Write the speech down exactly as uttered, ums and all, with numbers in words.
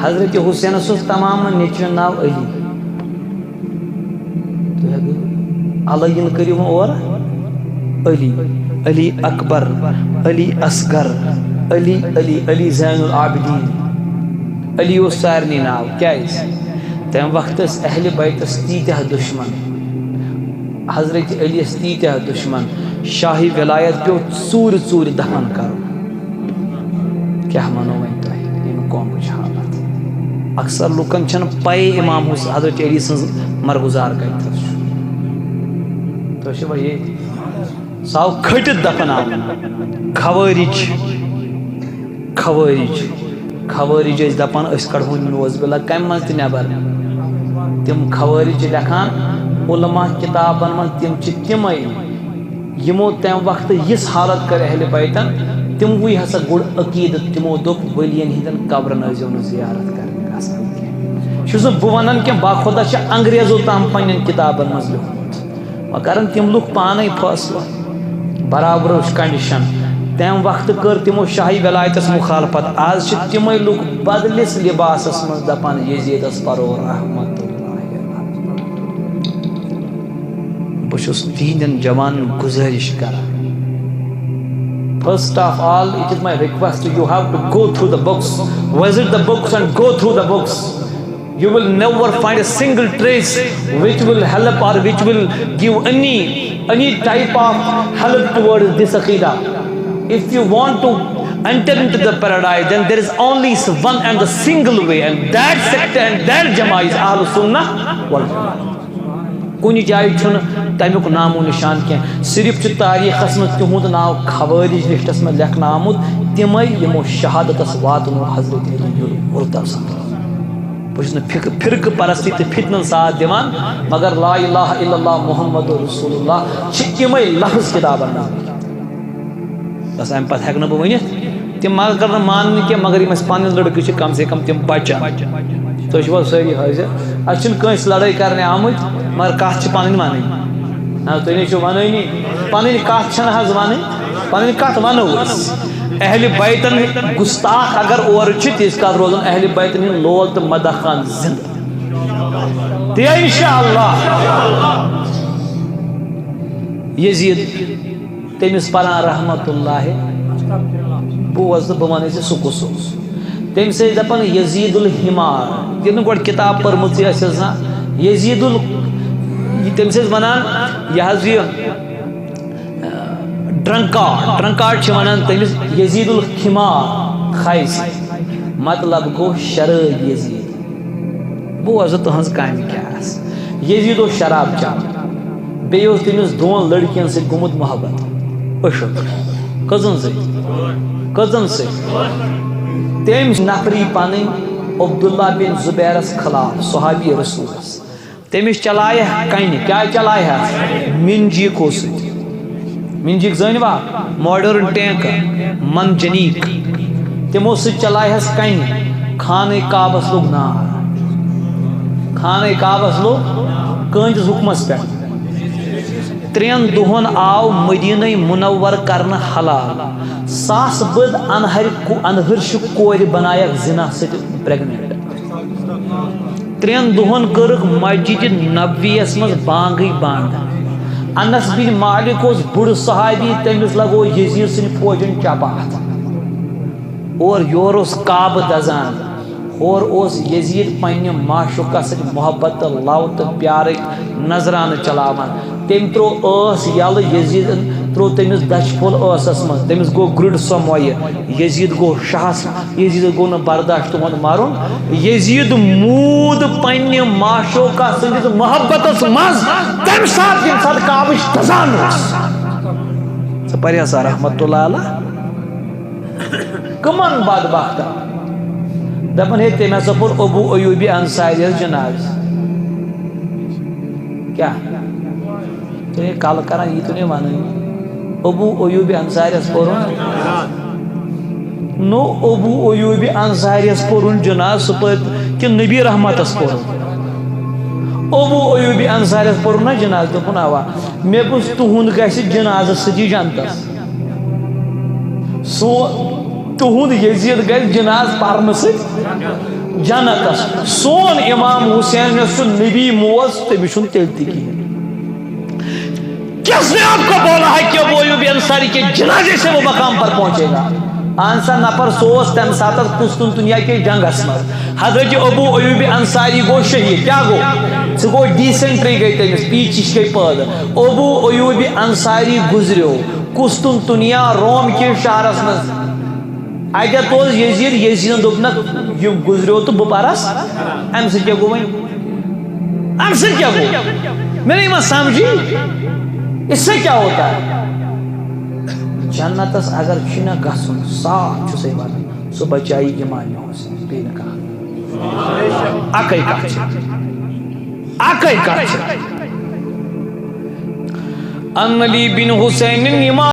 حضرت حسینس اوس تمامن نیٚچوٮ۪ن ناو علی۔ تُہۍ ہیٚکِو الگ یِن کٔرِو وۄنۍ اورٕ۔ علی، علی اکبر، علی اصغر، علی، علی، علی زین العابدین۔ علی اوس سارنٕے ناو۔ کیٛازِ؟ تَمہِ وقتہٕ ٲسۍ اہلِ بیتس تیٖتیٛاہ دُشمن، حضرت علی یس تیٖتیٛاہ دُشمن، شاہی ولایت پیوٚو ژوٗرِ ژوٗرِ دفن کرُن۔ کیٛاہ وَنو وۄنۍ تۄہہِ ییٚمہِ قومٕچ حالت؟ اکثر لُکن چھنہٕ پَیی امام حس-، حضرت علی سٕنٛز مرگُزار کَتہِ تھَس چھُ۔ تۄہہِ چھُوا ییٚتہِ؟ سُہ آو کھٔٹِتھ دفن آمُت۔ خوٲرِج، خوٲرِج، خوٲرِج ٲسۍ دپان أسۍ کڑہون نعوذ باللہ کمہِ منٛز تہِ نٮ۪بر۔ تِم خوٲرِج چھِ لیکھان، علماء کتابن منٛز، تِم چھِ تِمے یِمو تمہِ وقتہٕ یِژھ حالت کٔر اہلِ بیتن، تِموٕے ہسا گوٚڑ عقیدٕ۔ تِمو دوٚپ ؤلین ہٕنٛدٮ۪ن قبرن ٲسۍزیو نہٕ زیارت کرنہِ گژھان کینٛہہ۔ چھُس نہٕ بہٕ ونان کینٛہہ، باخۄدا چھِ انگریزو تام پننٮ۪ن کتابن منٛز لیوٗکھمُت۔ وۄنۍ کرن تِم لُکھ پانے فٲصلہٕ۔ برابر وٕچھ کنڈیشن۔ تمہِ وقتہٕ کٔر تِمو شاہی ولایتس مخالفت۔ از چھِ تِمے لُکھ بدلِس لباسس منٛز دپان یزیدس پرو رحمت اللہ علیہ۔ بہٕ چھُس تِہنٛدٮ۪ن جوانن گُزٲرِش کران، first of all, it is my request, you have to go through the books, visit the books and go through the books. You will never find a single trace which will help or which will give any, any type of help towards this aqidah. If you want to enter into the paradise, then there is only one and the single way, and that sect and that Jamaat is Ahlus Sunnah wal Jamaat. کُنہِ جایہِ چھُنہٕ تَمیُک نام و نِشان کینٛہہ۔ صرف چھُ تٲریٖخَس منٛز تِہُنٛد ناو خوٲرِج لِسٹَس منٛز لیکھنہٕ آمُت، تِمَے یِمو شہادتَس واتنوو حضرت علی یُل مرتضیٰ۔ بہٕ چھُس نہٕ فِرقہٕ، فِرقہٕ پرستی تہٕ فِتنَن ساتھ دِوان، مگر لا الہ الا اللہ محمد رسول اللہ چھِ یِمَے لفظ کِتابَن منٛز لیکھِتھ۔ بس، امہِ پتہٕ ہٮ۪کہٕ نہٕ بہٕ ؤنِتھ۔ تِم مگر کرن ماننہٕ کینٛہہ، مگر یِم اَسہِ پنٕنۍ لٔڑکہٕ چھِ، کم سے کم تِم بچن۔ تُہۍ چھِوا سٲری حٲضِر؟ اَسہِ چھِنہٕ کٲنٛسہِ لڑٲے کرنہِ آمٕتۍ، مگر کتھ چھِ پنٕنۍ ونٕنۍ۔ نہ، تُہۍ نے چھِو ونٲنی۔ پنٕنۍ کتھ چھنہٕ حظ ونٕنۍ، پنٕنۍ کتھ ونو أسۍ۔ اہلِ بیتن گستاخ اگر اورٕ چھِ، تیٖژ کتھ روزن اہلِ بیتن ہٕنٛدۍ لول تہٕ مداح خان زندٕ۔ تہِ انشاءاللہ۔ یزید تٔمِس پران رحمت اللہ۔ بوز تہٕ بہٕ وَنَے ژےٚ سُہ کُس اوس۔ تٔمِس ٲسۍ دَپان یزید الحمار۔ ییٚلہِ نہٕ گۄڈٕ کِتاب پٔرمٕژٕے ٲسٮ۪س زانٛہہ۔ یزید ال-، یہِ تٔمِس ٲسۍ وَنان، یہِ حظ یہِ، ڈرنکارڈ، ڈرنکارڈ چھِ وَنان تٔمِس یزید الخمار، خایہِ سۭتۍ۔ مطلب گوٚو شرٲبۍ یزید۔ بوزٕ تُہنٛز کامہِ کیٛاہ آسہٕ۔ یزید اوس شراب چٮ۪وان۔ بیٚیہِ اوس تٔمِس دۄن لڑکِین سۭتۍ گوٚمُت محبت، عشق۔ کٔژن سۭتۍ؟ کٔژن سۭتۍ؟ تٔمۍ نفری پنٕنۍ عبداللہ بن زبیرس خلاف، صحابی رسولس۔ تٔمِس چلایکھ کنہِ۔ کیٛاہ چلایکھ؟ منجیٖکو سۭتۍ۔ منجیٖک زٲنِوا؟ ماڈرن ٹینک، منجنیٖک۔ تِمو سۭتۍ چلایہس کنہِ۔ خانہ کعبس لوٚگ نار۔ خانہ کعبس لوٚگ کٕہٕنٛدِس حُکمس پٮ۪ٹھ۔ ترٛٮ۪ن دۄہن آو مدینہ منور کرنہٕ حلال۔ ساسہٕ بٔد انہر کو-، انہرشہِ کورِ بنایکھ زنا سۭتۍ پریگننٹ۔ ترٛٮ۪ن دۄہن کٔرٕکھ مسجد نبویس منٛز بانگٕے بنٛد۔ انس بن مالک اوس بُڑٕ صحابی، تٔمِس لگوو یزید سٕنٛدِ فوجن چپاتھ۔ اور یورٕ اوس کعبہٕ دزان، ہورٕ اوس یزید پننہِ معشوقس سۭتۍ محبت تہٕ لو تہٕ پیارٕکۍ نذرانہٕ چلاوان۔ تٔمۍ ترٛوو ٲس یَلہٕ، یزیٖدن ترٛوو تٔمِس دَچھِ پھوٚل ٲسَس منٛز۔ تٔمِس گوٚو گرٛڈ سۄ مۄیہِ۔ یزیٖد گوٚو شَہَس، یزیٖدَس گوٚو نہٕ برداش تِہُنٛد مَرُن۔ یزیٖد موٗد پنٛنہِ معشوقہ سٕنٛدِس محبتَس منٛز، تَمہِ ساتہٕ، ییٚمہِ ساتہٕ کعبٕچ دَزان ٲس۔ ژٕ پَرِ ہسا رحمتہ اللہ علیہ۔ کٕمَن بدبختَن؟ دَپان، ہے، تٔمۍ ہسا پوٚر ابو ایوب انصاریَس جنازٕ۔ کیٛاہ؟ تُہۍ ہے کَلہٕ کران، یی تُہۍ نے وَنٲنی۔ ابو ایوب انصاریَس پوٚرُن۔ نو، ابو ایوب انصاریَس پوٚرُن جنازٕ، سُہ پٔرۍ کِنہٕ نبی رحمتَس پوٚرُن؟ ابو ایوب انصاریَس پوٚرُن نا جنازٕ، دوٚپُن، اَوا، مےٚ بوٗز تُہُنٛد گژھِ جنازَس سۭتی جنتَس۔ سُہ تُہُنٛد یزید گژھِ جنازٕ پرنہٕ سۭتۍ۔ جنتس۔ سون امام حسین یس سُہ نبی موز، تٔمِس چھُنہٕ تیٚلہِ تہِ کِہیٖنۍ۔ کس نے آپ کو بولا ہے کہ ابو ایوب انصاری کے جنازے سے وہ مقام پر پہنچے گا؟ اہن سا نفر، سُہ اوس تمہِ ساتہٕ قسطنطنیہ کِس جنگس منٛز۔ حضرت ابو ایوب انصاری گوٚو شہید۔ کیٛاہ گوٚو؟ سُہ گوٚو، ڈیسنٹری گٔے تٔمِس، پیچِش گٔے پٲدٕ۔ ابو ایوب انصاری گُزریو قسطنطنیہ، روم کِس شہرس منٛز۔ اَتٮ۪تھ اوس یزید، یزیدن دوٚپنکھ، "یہِ گُزریو تہٕ بہٕ پرس، اَمہِ سۭتۍ کیٛاہ گوٚو وۄنۍ؟ اَمہِ سۭتۍ کیٛاہ گوٚو؟ مےٚ نہٕ یِوان سمجھی، اس سے کیا ہوتا ہے؟" جنتس اگر چھُے نہ گژھُن، صاف چھُسے ونان، سُہ بچایی امام حسین، بیٚیہِ نہٕ کانٛہہ۔ اکے کتھ چھِ، اکے کتھ چھِ۔ ان علی بن حسین امام